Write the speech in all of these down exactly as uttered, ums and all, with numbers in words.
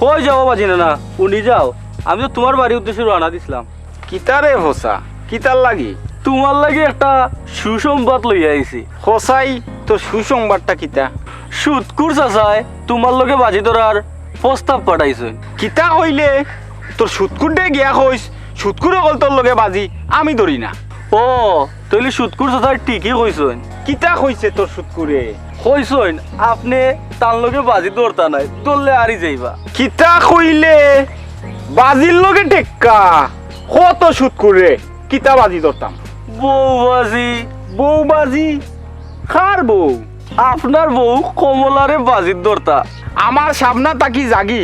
কই যাও বাজিনা না, উনি যাও, আমি তো তুমার বাড়ির উদ্দেশ্যে রওনা দিছলাম। কিতা রে ফোসা, কিতার লাগি? তুমার লাগি একটা সুসংবাদ লইয়া আইছি। ফোসাই, তোর সুসংবাদটা কিতা? সুৎকুর চাচায় তুমার লগে বাজি ধরার প্রস্তাব পাঠাইছইন। কিতা কইলে? তোর সুৎকুররে গিয়া কইস, সুৎকুর অকল তোর লগে বাজি আমি ধরি না। ও, তাইলে সুৎকুর চাচায় ঠিকই কইছইন। কিতা কইছে তোর সুৎকুরে? কইছইন, আপনে তান লগে বাজি ধরতা নায়, ধরলে আরি যাইবা। কিতা কইলে? বাজির লগে টেক্কা? কত সুৎকুরে? কিতা বাজি ধরতাম? বউ বাজি। বউ বাজি? কার বউ? আপনার বউ কমলারে বাজিত ধরতা। আমার সামনা থাকি যাগি।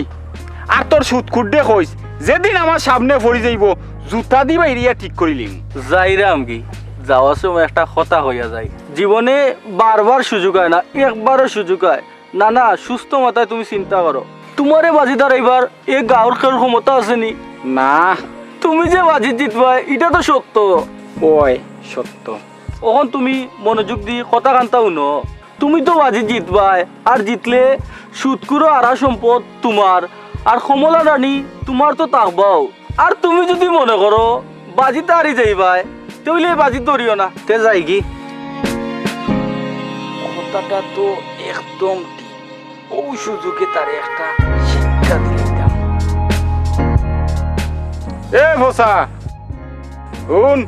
আর তোর সুৎকুররে কইস, যেদিন আমার সামনে পড়ি যাইবো, জুতা দি বাইরিয়া ঠিক করিলিমু। যাইরামগি, যাওয়ার সময় একটা কথা কইয়া যাই। জীবনে বারবার সুযোগ আয় না, একবারও সুযোগ আয়। না, না, সুস্থ মাথায় তুমি চিন্তা করো। তুমারে বাজিত হারাইবার এ গাঁওর কেউর ক্ষমতা আছে নি? না। তুমি যে বাজিত জিতবায়, ইটা তো সত্য। অয় সত্য। অখন তুমি মনোযোগ দি কথাখান্তা হুনো। তুমি তো বাজিত জিতবায়, আর জিতলে সুৎকুরর হারা সম্পদ তুমার, আর কমলা রানী তুমার তো থাকবাউ। আর তুমি যুদি মনে করো বাজিত হারি যাইবায়, তে অইলে বাজিত ধরিও না। তে যাইগি। কথাটা তো একদম ঠিক। অউ সুযোগে তারে একটা শিক্ষা দিলাইতাম। এ ফোসা, হুন,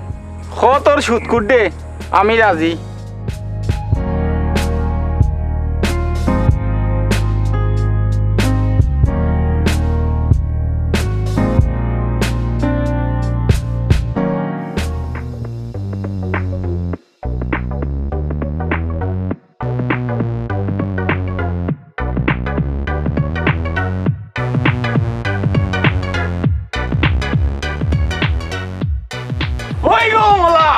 ক তোর সুৎকুররে, আমি রাজি। ওই গো কমলা!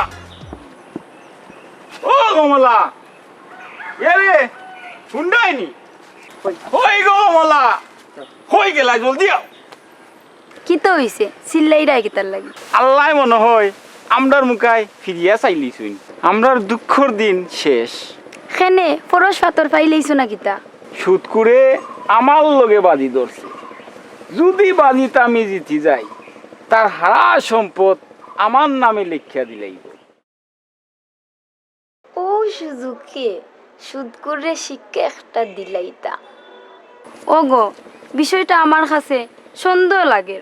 ও কমলা! এরে, হুনরায়নি? ওই গো কমলা! কই গেলায়, জলদি আও। কিতা অইছে? চিল্লাইরায় কিতার লাগি? আল্লায় মনো অয় আমরার মুখায় ফিরিয়া চাইলিছইন। আমরার দুঃখর দিন শেষ। কেনে, ফরশ-ফাতর পাইলাইছো না কিতা? সুৎকুরে আমার লগে বাজি ধরছে। যুদি বাজিত আমি জিতি যাই, তার হারা সম্পদ আমার নামে লেখিয়া দিলাইবো। অউ সুযোগে সুৎকুররে শিক্ষা একটা দিলাইতা। ওগো, বিষয়টা আমার কাছে সন্দেহ লাগের।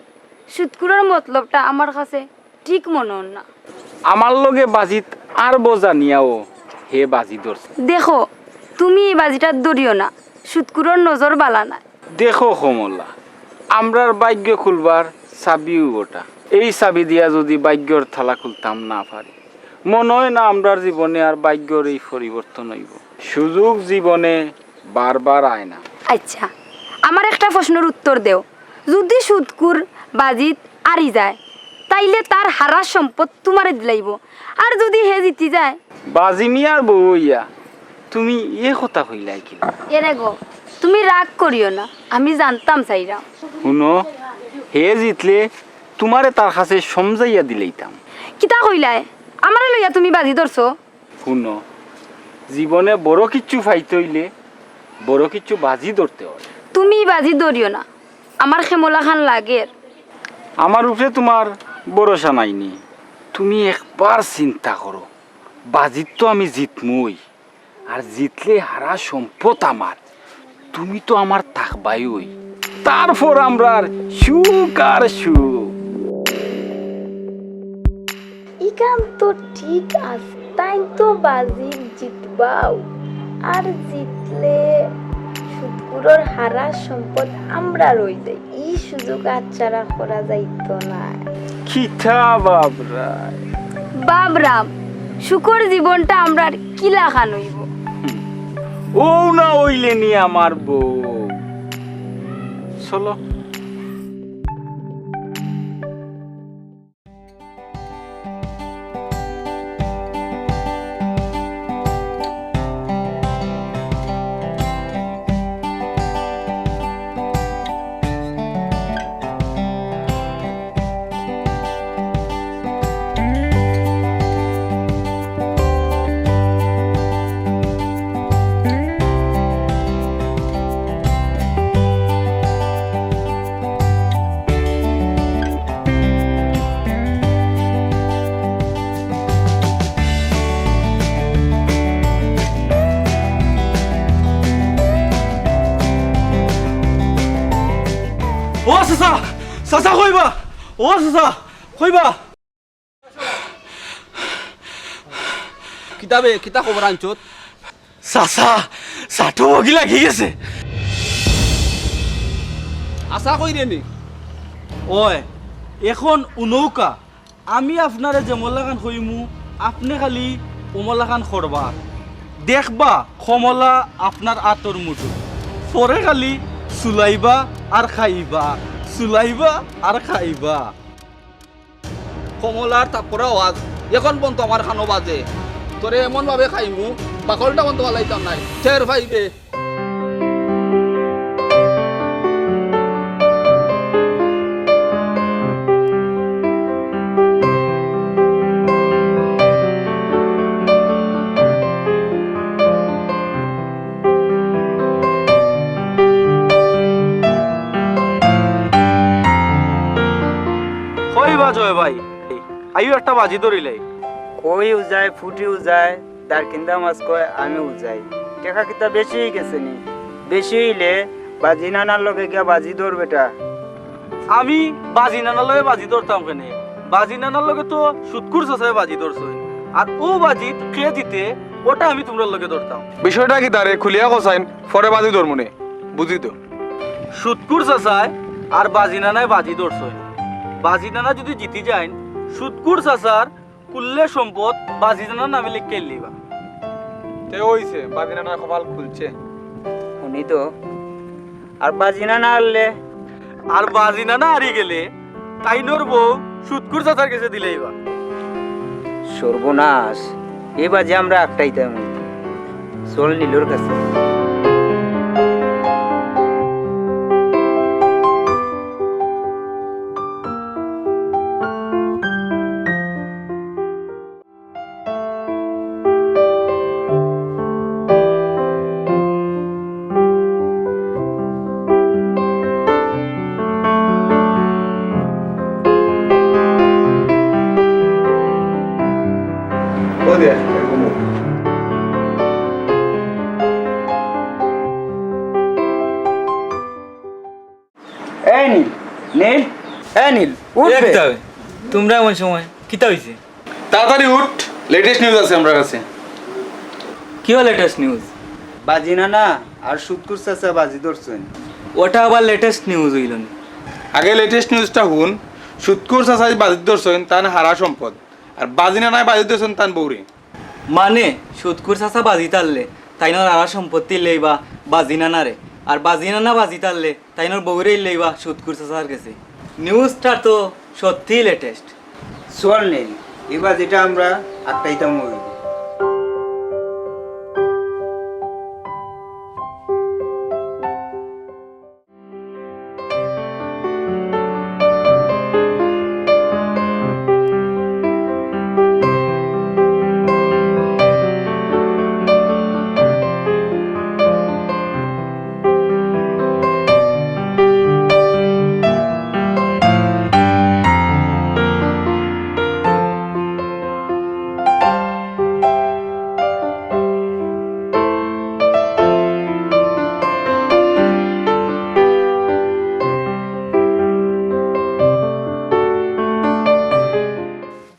সুৎকুরর মতলবটা আমার কাছে ঠিক মনো অর না। আমার লগে বাজিত আরবো জানিয়াও হে বাজি ধরছে। দেখো, তুমি ই বাজিটা ধরিও না, সুৎকুরর নজর বালা নায়। দেখো কমলা, আমরার ভাইগ্য খুলবার চাবিউ অটা। এই চাবি দিয়া যুদি ভাইগ্যর তালা খুলতাম না পারি, মনো অয় না আমরার জীবনে আর ভাইগ্যর এই পরিবর্তন অইবো। সুযোগ জীবনে বারবার আয় না। আইচ্ছা, আমার একটা প্রশ্নর উত্তর দেও। যুদি সুৎকুর বাজিত আরি যায়, তাইলে তার হারা সম্পদ তুমারে দিলাইবো। আর যুদি হে জিতি যায়? বাজি মিয়ার বউ অইয়া তুমি এ কথা কইলায় কিলা? এরে গো, তুমি রাগ করিও না, আমি জানতাম চাইরাম। হুনো, হে জিতলে তুমারে তার কাছে সমঝাইয়া দিলাইতাম। কিতা কইলায়? আমারে লইয়া তুমি বাজি ধরছো? হুনো, জীবনে বড় কিচ্ছু পাইতে অইলে বড় কিচ্ছু বাজি ধরতে অয়। তুমি বাজি ধরিও না, আমার কমলাখান লাগের। আমার উপরে তুমার ভরসা নাই নি? তুমি একবার চিন্তা করো, বাজিত তো আমি জিতমুই, আর জিতলে হারা সম্পদ আমার। তুমি তো আমার থাকবায়উ। তারপর আমরার সুখ আর সুখ। ইখান তো ঠিক আছে, তাইন তো বাজি জিতবাউ, আর জিতলে সুৎকুরর হারা সম্পদ আমরার অই যায়। ই সুযোগ হাতছাড়া করা যাইতো নায়। কিতা ভাবরায়? ভাবরাম, সুখর জীবনটা আমরার কিলাখান অইবো? অউ না অইলে নি আমার বউ। চলো। চাচা, চাচা কইবা? ও চাচা, কইবা? কিতাবে, কিতা খবর আনছত? চাচা, চাটু বগি লাগি গেছে। আশা কইরে নি? ওই, এখন উনৌকা। আমি আপনারে যেমলাখান কইমু, আপনে খালি অমলাখান করবা। দেখবা, কমলা আপনার আতর মুঠো। পরে খালি চুলাইবা আর খাইবা, চুলাইবা আর খাইবা। কমলার তাপরা আওয়াজ এখন পর্যন্ত আমার কানো বাজে। তোরে এমন ভাবে খাইমু, বাকলটা পর্যন্ত ফালাইতাম নায়। টের পাইবে। কই বা জয় ভাই, আইও একটা বাজি ধরিলাই। কইও যায়, ফুটিও যায়, দারকিন্দা মাছ কয় আমিও যাই। টেকা কিতা বেশি অই গেছে নি? বেশি অইলে বাজি নানার লগে গিয়া বাজি ধর বেটা। আমি বাজি নানার লগে বাজি ধরতাম কেনে? বাজি নানার লগে তো সুৎকুর চাচায় বাজি ধরছইন। আর অউ বাজিত কে জিতে, ওটা আমি তুমরার লগে ধরতাম। বিষয়টা কিতা রে? খুলিয়া কছাইন, পরে বাজি ধরমুনে। বুঝি তো। সুৎকুর চাচায় আর বাজি নানায় বাজি ধরছইন। বাজি নানা যুদি জিতি যাইন, সুৎকুর চাচার কুল্লে সম্পদ বাজি নানার নামে লেখিয়া লইবা। তে অইছে, বাজি নানার কপাল খুলছে। হুনি তো, আর বাজি নানা হারলে? আর বাজি নানা হারি গেলে তাইনর বউ সুৎকুর চাচার গেছে দিলাইবা। সর্বনাশ, এই বাজি আমরা আটকাইতাম। চল নীলর কাছে। এই নীল, নীল, এই নীল, উঠ এ বে। কিতা বে? তুমরা এমন সময় কিতা অইছে? তাড়াতাড়ি উঠ, latest news আছে আমরার কাছে। কিতা latest news? বাজি নানা আর সুৎকুর চাচা বাজি ধরছইন। ওটা আবার latest news অইলো নি? আগে latest newsটা হুন। সুৎকুর চাচায় বাজি ধরছইন, তান হারা সম্পদ। আর বাজি নানায় বাজি ধরছইন তান বউরে। মানে, সুৎকুর চাচা বাজিত হারলে তাইনর হারা সম্পত্তি লইবা বাজি নানারে, আর বাজি নানা বাজিত হারলে তাইনর বউরে লইবা সুৎকুর চাচার গেছে। Newsটা তো সত্যিউ latest। চল নীল, এই বাজিটা আমরা আটকাইতাম অইবো।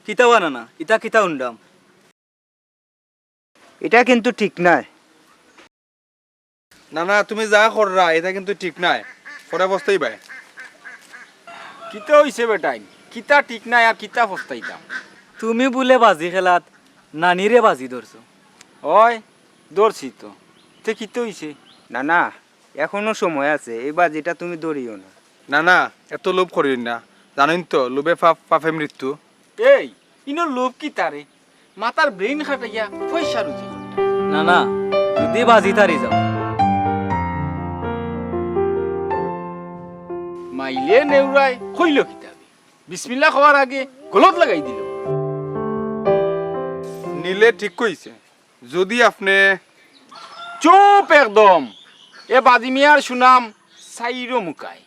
কিতা বা নানা, ইতা কিতা হুনরাম? ইটা কিন্তু ঠিক নায়। না, না, তুমি যা কররায়, ইটা কিন্তু ঠিক নায়। পরে পস্তাইবায়। কিতা অইছে বেটাইন? কিতা ঠিক নায় আর কিতা পস্তাইতাম? তুমি বুলে বাজি খেলাত নানিরে বাজি ধরছো? অয়, ধরছি তো। তে কিতা অইছে? না, না, এখনো সময় আছে, এই বাজিটা তুমি ধরিও না। না, না, এত লোভ করিও না। জানইন তো, লোভে পাপ, পাপে মৃত্যু। এই, ইনো লোভ কিতারে? মাথার brain খাটাইয়া পয়সা রুজি করতা। না, না, যুদি বাজিত হারি যাও। মাইলে নেউরায় কইলো কিতা বে? বিসমিল্লাহ কওয়ার আগে গলত লাগাই দিলো। নীলে ঠিক কইছে। যুদি আপনে চুপ একদম। এ বাজি মিয়ার সুনাম চাইরো মুখায়।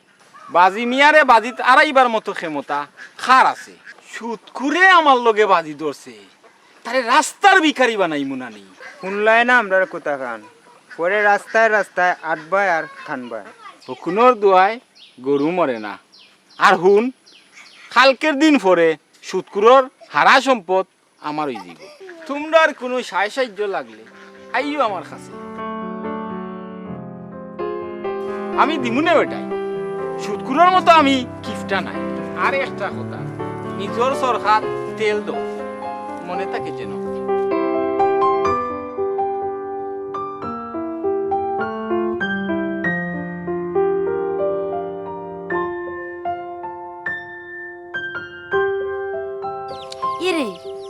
বাজি মিয়ারে বাজিত আরাইবার মতো ক্ষমতা কার আছে? সুৎকুরে আমার লগে বাজি ধরছে, তারে রাস্তার ভিখারি বানাইমু না নি? হুনলায় না আমরার কথাখান, পরে রাস্তায় রাস্তায় আটবায় আর খানবায়। হকুনর দোয়ায় গরু মরে না, আর হুন, কালকের দিন পরে সুদখুরর হারা সম্পদ আমার অইযিবো। তুমরার কুনু সায় সাহায্য লাগলে আইও আমার কাছে। আমি দিমুনে বেটাইন, সুদখুরর মতো আমি কিপটা নায়। আর একটা কথা, নিজর চরকাত তেল দেও, মনে থাকে যেন। এরে,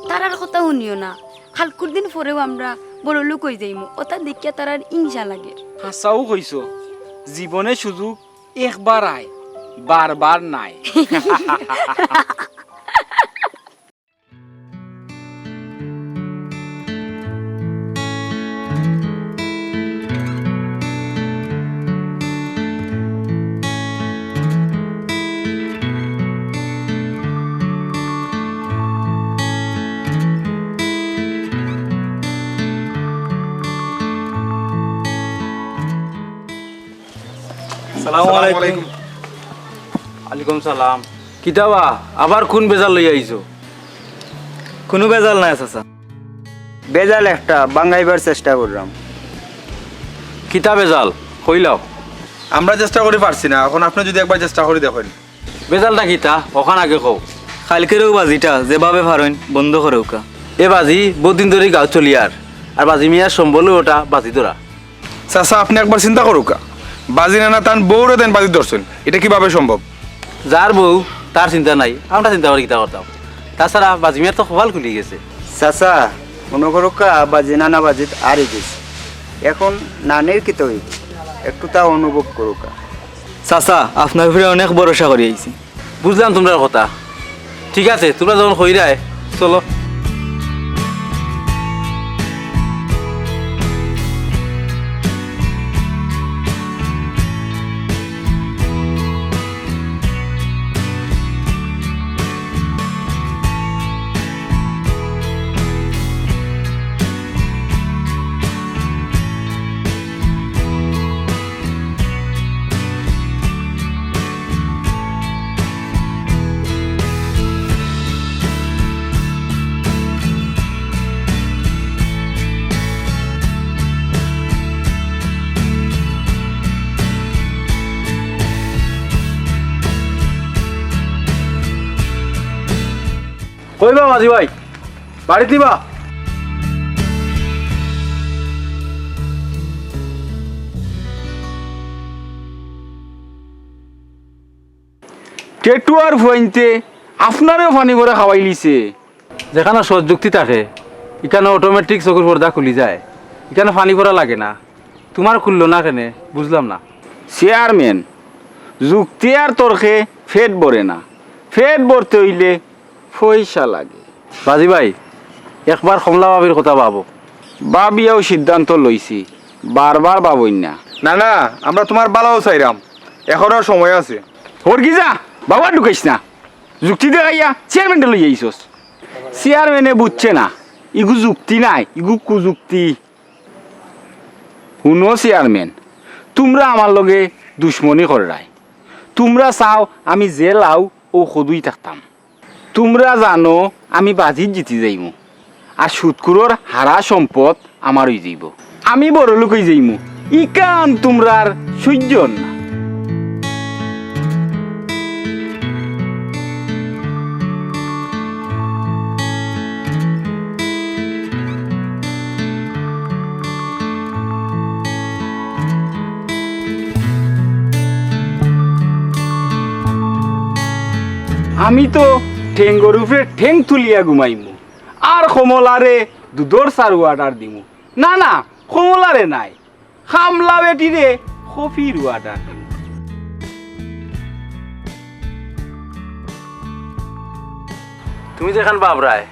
তারার কথা হুনিও না। কালকুর দিন পরেউ আমরা বড়লোক অইযাইমু, অতা দেখিয়া তারার হিংসা লাগের। হাছাউ কইছো, জীবনে সুযোগ একবার আয়, বারবার নায়। সালামু আলাইকুম। ওয়ালাইকুম সালাম। কিতা বা, আবার কুন বেজাল লইয়া আইছো? কুনু বেজাল নায় চাচা। বেজাল একটা ভাঙ্গাইবার চেষ্টা কররাম। কিতা বেজাল? কইলাও। আমরা চেষ্টা করি পারছি না, অখন আপনে যুদি একবার চেষ্টা করি দেখইন। বেজালটা কিতা? অখান আগে কও। কালকের অউ বাজিটা যেভাবে পারইন বন্ধ করউক্কা। এ বাজি বউত দিন ধরি গাঁওত চলিয়ার, আর বাজি মিয়ার সম্বল অটা বাজি ধরা। চাচা, আপনে একবার চিন্তা করউক্কা, বাজি নানা তান বউরে তাইন বাজিত ধরছইন, ইটা কিভাবে সম্ভব? যার বউ তার চিন্তা নাই, আমরা চিন্তা করি কিতা করতাম? তাছাড়া বাজি মিয়ার তো কপাল খুলি গেছে। চাচা, মনো করউক্কা বাজি নানা বাজিত আরি গেছে, অখন নানির কিতা অইবো? একটু তা অনুভব করউক্কা। চাচা, আপনার উপরে অনেক ভরসা করি আইছি। বুঝলাম তুমরার কথা। ঠিক আছে, তুমরা যখন কইরায়, চলো। কই বা মাঝি ভাই, বাড়িত নি বা? টেটুয়ার ফুয়াইন্তে আপনারেও পানি ভরা খাওয়াইলিছে। যেখানো সৎ যুক্তি থাকে, ইখানো automatic চকুর পর্দা খুলি যায়, ইখানো পানি পড়া লাগে না। তুমার খুললো না কেনে, বুঝলাম না। চেয়ারম্যান, যুক্তি আর তর্কে পেট ভরে না, পেট ভরতে অইলে পয়সা লাগে। বাজি ভাই, একবার কমলা ভাবির কথা ভাবো। ভাবিয়াও সিদ্ধান্ত লইছি, বারবার ভাবইন না। না, না, আমরা তুমার ভালাউ চাইরাম, এখনো সময় আছে। হরগিজা, বাবা ঢুকাইস না। যুক্তি দেখাইয়া চেয়ারম্যানরে লইয়া আইছস। চেয়ারম্যানে বুঝছে না, ইগু যুক্তি নায়, ইগু কুযুক্তি। হুনো চেয়ারম্যান, তুমরা আমার লগে দুশমনি কররায়। তুমরা চাও আমি যে লাউ অউ কদুই থাকতাম। তুমরা জানো আমি বাজিত জিতি যাইমু। আর সুদখুরর হারা সম্পদ আমার অইযিবো। আমি বড়লোক অইযাইমু, ইখান তুমরার সইজ্য না। আমি তো ঠেঙ্গর উপরে ঠেং তুলিয়া ঘুমাইমু। আর কমলারে দুধর চা'র order দিমু। না, না, কমলারে নায়, কামলা বেটিরে কফির order দিমু। তুমি যেখান ভাবরায়,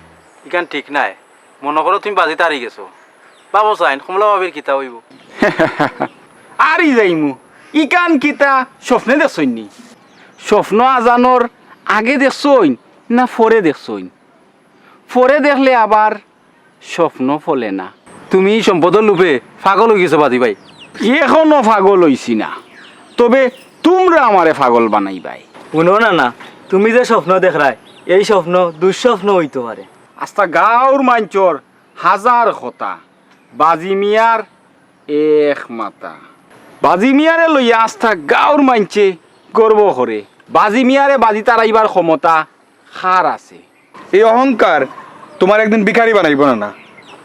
ইখান ঠিক নায়। মনো করো তুমি বাজিত আরি গেছো। ভাবো চাইন, কমলা ভাবির কিতা অইবো? আরি যাইমু। ইখান কিতা স্বপ্নে দেখছইন নি? স্বপ্ন আজানোর আগে দেখছইন না পরে দেখছইন? পরে দেখলে আবার স্বপ্ন ফলে না। তুমি ই সম্পদর লোভে পাগল অইগেছো বাজি ভাই। এখনো পাগল অইছি না, তবে তুমরা আমারে পাগল বানাইবায়। হুনো নানা, তুমি যে স্বপ্ন দেখরায়, এই স্বপ্ন দুঃস্বপ্ন অইতো পারে। আস্তা গাঁওর মাইনষর হাজার কথা, বাজি মিয়ার এক মাথা। বাজি মিয়ারে লইয়া আস্তা গাঁওর মাইনষে গর্ব করে। বাজি মিয়ারে বাজিত আরাইবার ক্ষমতা কার আছে? এই অহংকার তুমার একদিন ভিখারি বানাইবো নানা।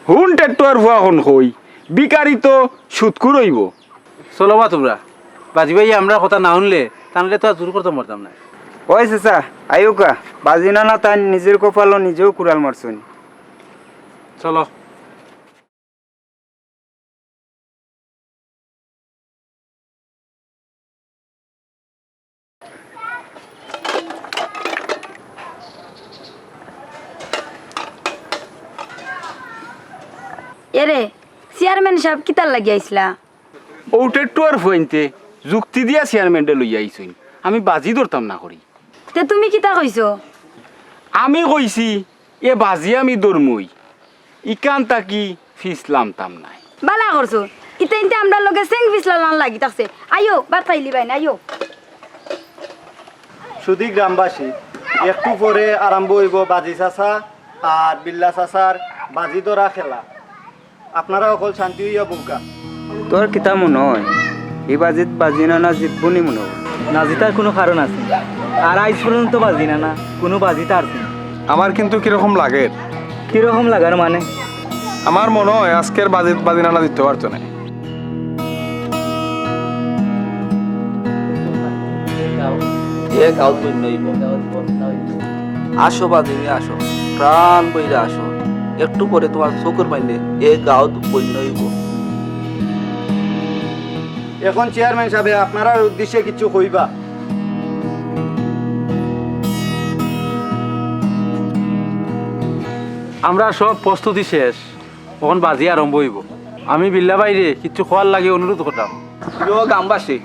হুন টেট্টুয়ার ফুয়া, হুন কই, ভিখারি তো সুদখুর অইবো। চলো বা তুমরা, বাজি ভাইয়ে আমরার কথা না হুনলে, তানরে তো আর জোর করতাম পারতাম নায়। ওই চাচা, আউক্কা, বাজি নানা তাইন নিজর কপালো নিজেউ কুড়াল মারছইন। চলো। এরে, চেয়ারম্যান সাব কিতার লাগি আইছলা? অউ টেট্টুয়ার ফুয়াইন্তে যুক্তি দিয়া চেয়ারম্যানরে লইয়া আইছইন, আমি বাজি ধরতাম না করি। তে তুমি কিতা কইছো? আমি কইছি, এ বাজি আমি ধরমুই, ইখান থাকি ফিছলামতাম নায়। বালা করছো, ইতাইন্তে আমরার লগে চেং ফিছলালান লাগি থাকছে। আইও, ভাত খাইলিবায় নে, আইও। সুধী গ্রামবাসী, একটু পরে আরম্ভ অইবো বাজি চাচা আর বিল্লা চাচার বাজি ধরা খেলা। আপনারা অকল শান্তি অইয়া বউক্কা। তোর কিতা মনো অয়, ই বাজিত বাজি নানা জিতবো নি মনো অয়? না জিতার কুনু কারণ আছে নি? আর আইজ পর্যন্ত বাজি নানা কুনু বাজিত হারছে নি। আমার কিন্তু কিরকম লাগের। কিরকম লাগার মানে? আমার মনো অয় আজকের বাজিত বাজি নানা জিততো পারতো নায়। এ গাঁওত বন্যা অইবো। আসো বাজি মিয়া, আসো, প্রাণ ভইরা আসো, একটু পরে তুমার চউখর পানিয়ে এ গাঁওত বন্যা অইবো। এখন চেয়ারম্যান সাবে আপনারার উদ্দেশ্যে কিছু কইবা? আমরার সব প্রস্তুতি শেষ, অখন বাজি আরম্ভ অইবো। আমি বিল্লা ভাইরে কিছু কওয়ার লাগি অনুরোধ করতাম। প্রিয় গ্রামবাসী,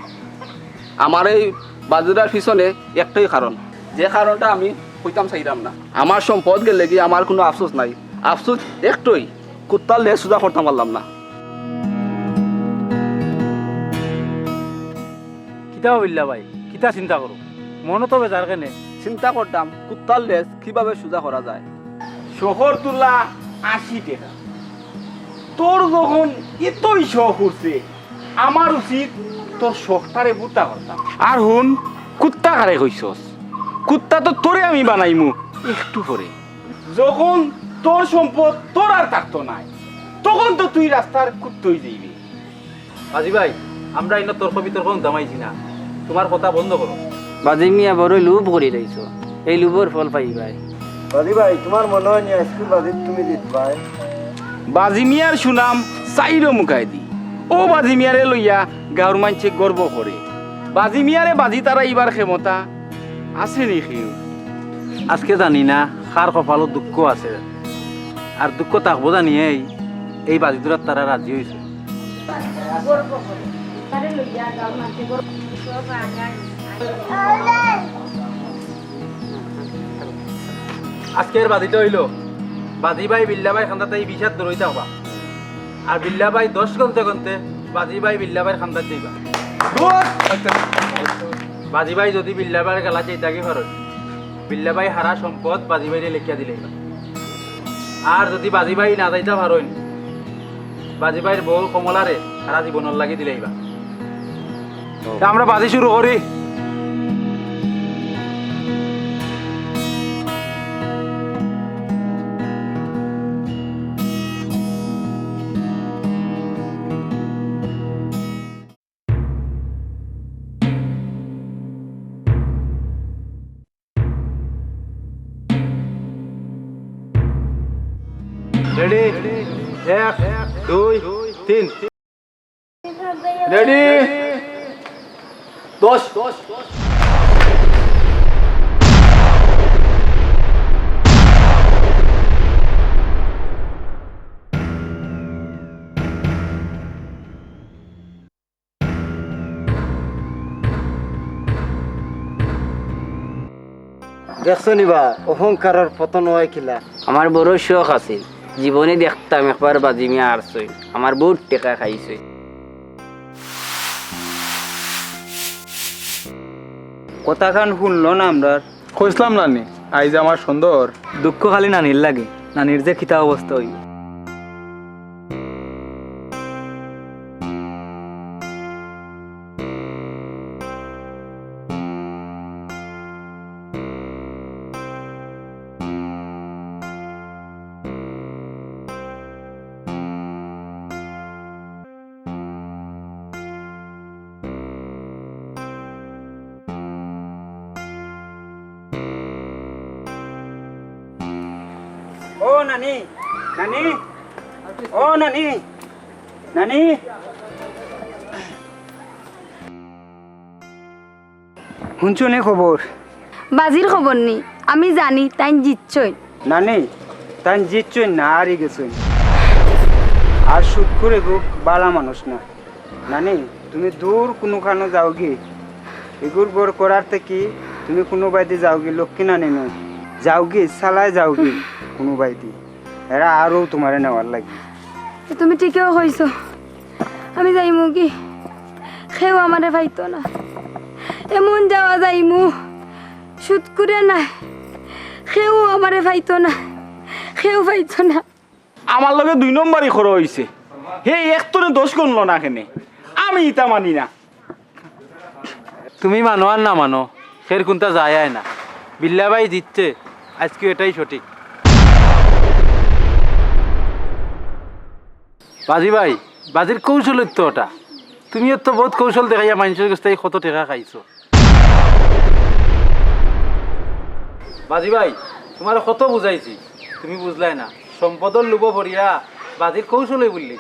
আমার এই বাজি ধরার পিছনে একটাই কারণ, যে কারণটা আমি কইতাম চাইরাম না। আমার সম্পদ গেলেগি আমার কুনু আফসোস নাই, আফসোস একটাই, কুত্তার লেজ সুজা করতাম পারলাম না। কিতা অইল রে ভাই? কিতা চিন্তা করো? মনো তো বেজার কেনে? চিন্তা করতাম, কুত্তার লেজ কিভাবে সুজা করা যায়। শখর তুলা আশি টেকা। তোর যখন ইতই শখ উঠছে, আমার উচিত তোর শখটারে পুতা করতাম। আর হুন, কুত্তা কারে কইছস? কুত্তা তো তোরে আমি বানাইমু একটু পরে। যখন তোর সম্পদ তোর আর থাকতো নায়, তখন তো তুই রাস্তার কুত্তা অই যাইবি। বাজি ভাই, আমরা ইনো তর্ক বিতর্ক হুনতাম আইছি না, তুমার কথা বন্ধ করো। বাজি মিয়া বড়ই লোভ করি রইছো, এই লোভর ফল পাইবায়। বাজি ভাই, তুমার মনো অয় নি আইজকুর বাজিত তুমি জিতবায়? বাজি মিয়ার সুনাম চাইরো মুখাইদি। অউ বাজি মিয়ারে লইয়া গাঁওর মাইনষে গর্ব করে। বাজি মিয়ারে বাজিত আরাইবার ক্ষমতা আছে নি কেউর? আজকে জানি না কার কপালো দুঃখ আছে, আর দুঃখ থাকবো জানিয়াউ এই বাজি ধরাত তারা রাজি অইছে। আজকের বাজিটা অইলো, বাজি ভাই বিল্লা ভাইর কান্দাত বিশ আত দূরই থাকবা। আর বিল্লা ভাই দশ গনতে গনতে বাজি ভাই বিল্লা ভাইর কান্দাত যাইবা। বাজি ভাই যুদি বিল্লা ভাইর গেলাত যাইতাগি পারইন, বিল্লা ভাই হারা সম্পদ বাজি ভাইরে লেখিয়া দিলাইবা। আর যুদি বাজি ভাই না যাইতা পারইন, বাজি ভাইর বউ কমলারে হারা জীবনর লাগি দিলাইবা। তে আমরা বাজি শুরু করি। রেডি? এক, দুই, তিন। রেডি? দশ। দেখছো নি বা, অহংকারর পতন অয় কিলা। আমার বড় শখ আছিল, জীবনে দেখতাম একবার বাজি মিয়া হারছইন, আমার বউত টেকা খাইছইন। কথাখান হুনলো না আমরার। কইছলাম না নি, আইজ আমার সুন্দর। দুঃখ খালি নানির লাগে, নানির যে কিতা অবস্থা অইবো। ও নানি, নানি, ও নানি, নানি। হুনছো নি খবর? বাজির খবর নি? আমি জানি তাইন জিতছইন। নানি, তাইন জিতছইন না, হারি গেছইন। আর শুক্কুর এগু বালা মানুষ না। নানি, তুমি দূর কুনুখানো যাওগি। এগুর গড় করার থাকি তুমি কুনুবায়দি যাওগি, লক্ষ্মী নানি নয়। যাওগি, চালায় যাওগি কুনুবায়দি। এরা আরও তুমারে নেওয়ার লাগি। তুমি ঠিকউ কইছো, আমি যাইমুগি, কেউ আমারে পাইতো না। এমন যাওয়া যাইমু, শুক্কুরে নাই, কেউ আমারে পাইতো না, কেউ পাইতো না। আমার লগে দুই নম্বরি করা অইছে, হে একটনে দশ গণলো না কেনে, আমি ইতা মানি না। তুমি মানো আর না মানো, হের কুনতা যায় আয় না। বিল্লা ভাই জিতছে, আইজকু এটাই সঠিক। বাজি ভাই, বাজির কৌশল অইতো ওটা। তুমিও তো বউত কৌশল দেখাইয়া মানষর গেছ থাকি কত টেকা খাইছো। বাজি ভাই, তুমারে কত বুঝাইছি, তুমি বুঝলায় না। সম্পদর লোভো পড়িয়া বাজির কৌশল অই বুললি।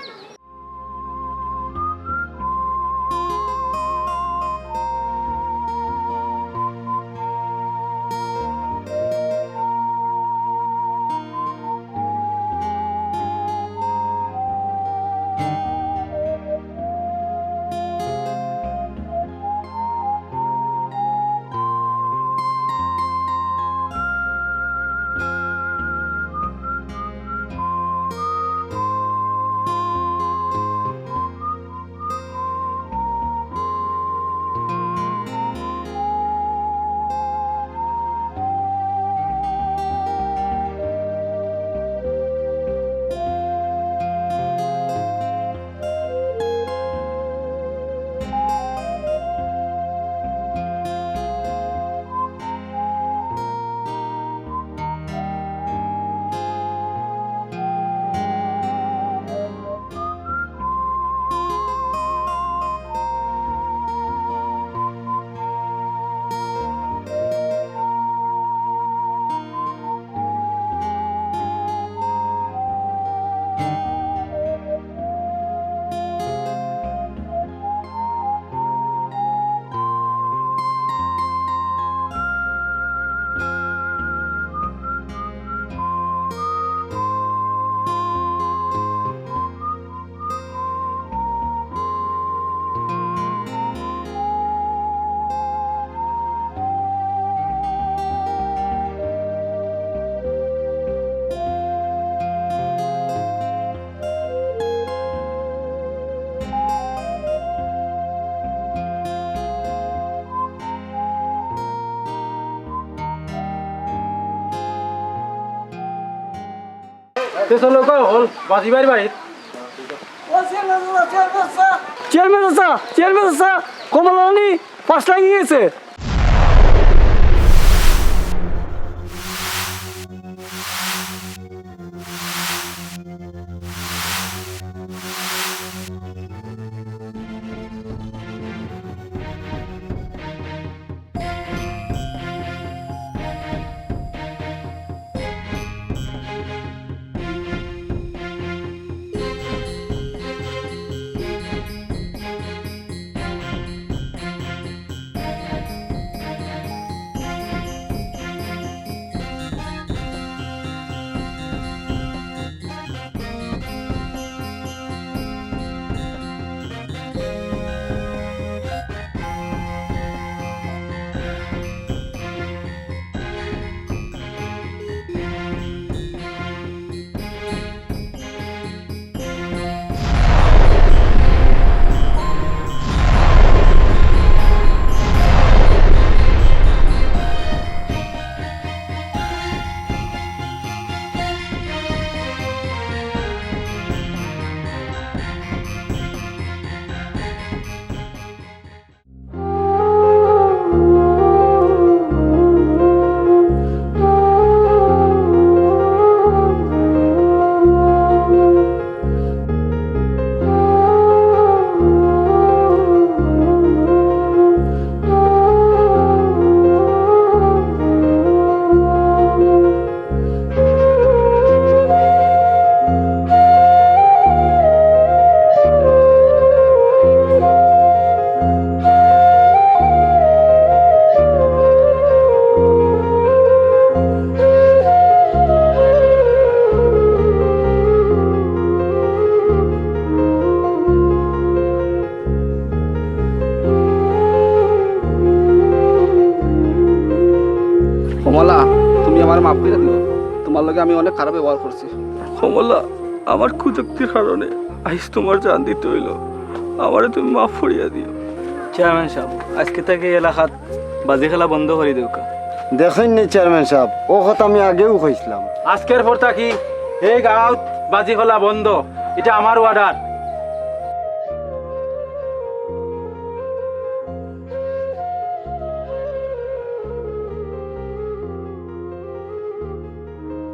তে চলো, কই হল? বাজি ভাইর বাড়িত। চেয়ারম্যান চাচা, চেয়ারম্যান চাচা, কমলা রানী পাশ লাগি গেছে। লগে আমি অনেক খারাপ ব্যবহার করছি। কমলা, আমার কুযুক্তির কারণে আইজ তুমার জান দিতে অইলো, আমারে তুমি মাফ করিয়া দিও। চেয়ারম্যান সাব, আইজকে থাকি এলাকাত বাজি খেলা বন্ধ করি দেউক্কা। দেখইন নি চেয়ারম্যান সাব, অউ কথা আমি আগেউ কইছলাম। আইজকের পর থাকি এই গাঁওত বাজি খেলা বন্ধ, ইটা আমার অর্ডার।